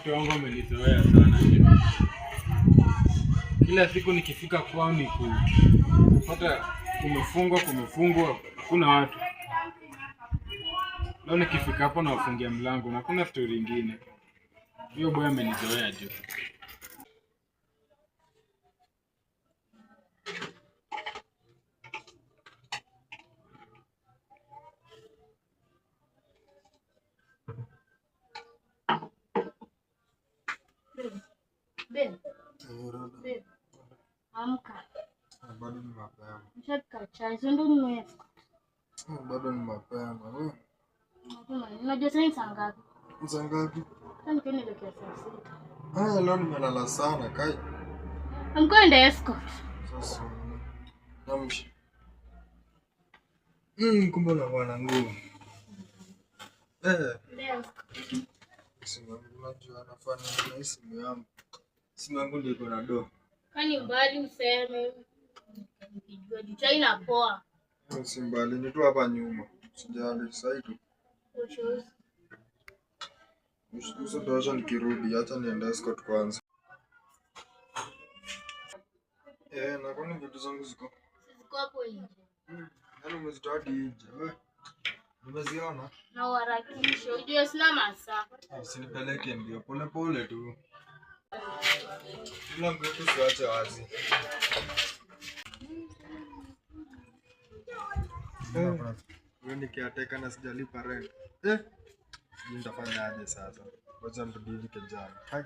Mtu wangu amenizoea sana jo. Kila siku nikifika kwao ni kupata kumefungwa, kumefungwa, hakuna watu. Leo nikifika hapo nawafungia mlango na hakuna story ingine. Hiyo boy amenizoea jo. Babe, babe. Amka. Bado ni mapema. Nishapika chai, si ndio ununue? Bado ni mapema. We, Unajua sasa ni saa ngapi? ni saa ngapi? Sasa nikiwa nielekea saa 6. Haya, leo nimelala sana kai. I'm going to escort. Sasa namsha. Kumbe unakuwa na nguvu. Eh, Ndio escort. simu yangu unajua nafanya na hii simu yangu. Simu yangu ndio iko na do. Kani mbali useme. Nikijua juu chai inapoa. Si mbali, ni tu hapa nyuma. Sijali, sasa tu. Ushozi. Uso ndo acha nikirudi, acha niende escort kwanza. Eh, na kwani vitu zangu ziko? Ziko hapo nje. Yaani umezitoa hadi nje. We. Nimeziona. Na uharakishe. Ujue sina masaa. Usinipeleke mbio, pole pole tu. Mlango wetu usiwache wazi. Wewe nikiateka na sijalipa rent. Eh, sijui nitafanya aje sasa. Ngoja nirudi hivi kijana. Hai.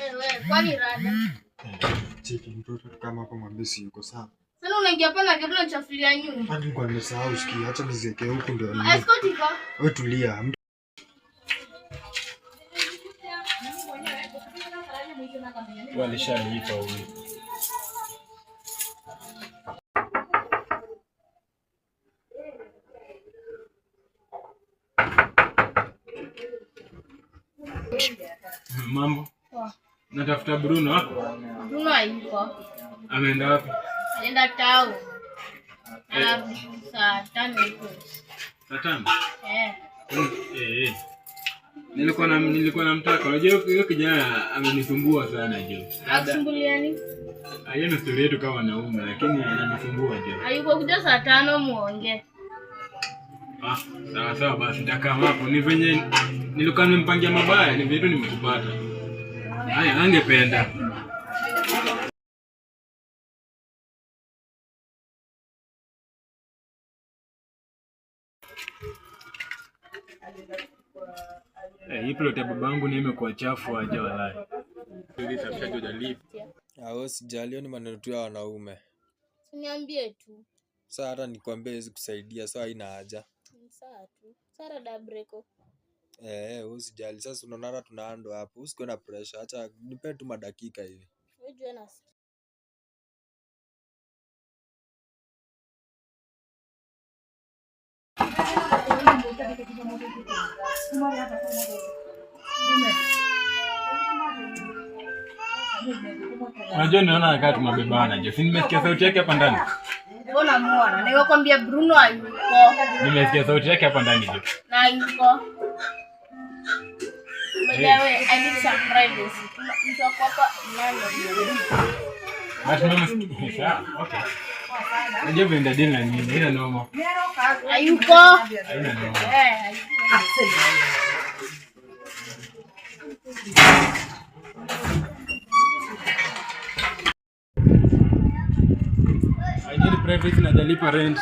Eh, wewe kwani rada? Cheki mtoto kama hapo mwambie si yuko sawa. Sasa unaingia hapa na viatu unachafulia nyumba. Hadi nilikuwa nimesahau sikii, acha niziweke huku ndio. Escort iko. Wewe tulia. Walishalipa huyu. Mambo. Poa. Natafuta Bruno hapo. Bruno hayuko. Ameenda wapi? Alienda tao. Anarudi saa 5 huko. Saa 5? Eh. Eh, eh. Nilikuwa namtaka. Unajua huyo kijana amenisumbua sana jo. Akusumbuliani? Hiyo ni story yetu kama wanaume, lakini ananisumbua jo. Hayuko, kuja saa 5 muongee. Ah, sawa sawa basi nitakaa hapo. Ni venye nilikuwa nimempangia mabaya, ni venye tu nimekupata. Haya, angependa. Eh, hii plot ya babangu ni imekuwa chafu aje walai. Ah, sijali, hiyo ni maneno tu ya wanaume. Niambie tu. Sasa hata nikwambie haiwezi kusaidia, so haina haja. Ni sawa tu. Sara da breko. Eh, usijali. Sasa unaona hata tunaando hapo. Usikuwe na pressure. Acha nipe tu madakika hivi. Wewe jua nasikia. Unajua niona kama tumebebana jo. Si nimesikia sauti yake hapa ndani. Mbona muona? Nimekwambia Bruno hayuko. Nimesikia sauti yake hapa ndani jo. Na hayuko. By the way, I need some privacy. Mtu wako hapa nani? But mimi sawa, okay. Unajua vile ndio deal na nyinyi, haina noma. Hayuko. Haina noma. Eh, hayuko. I need privacy na hajalipa rent.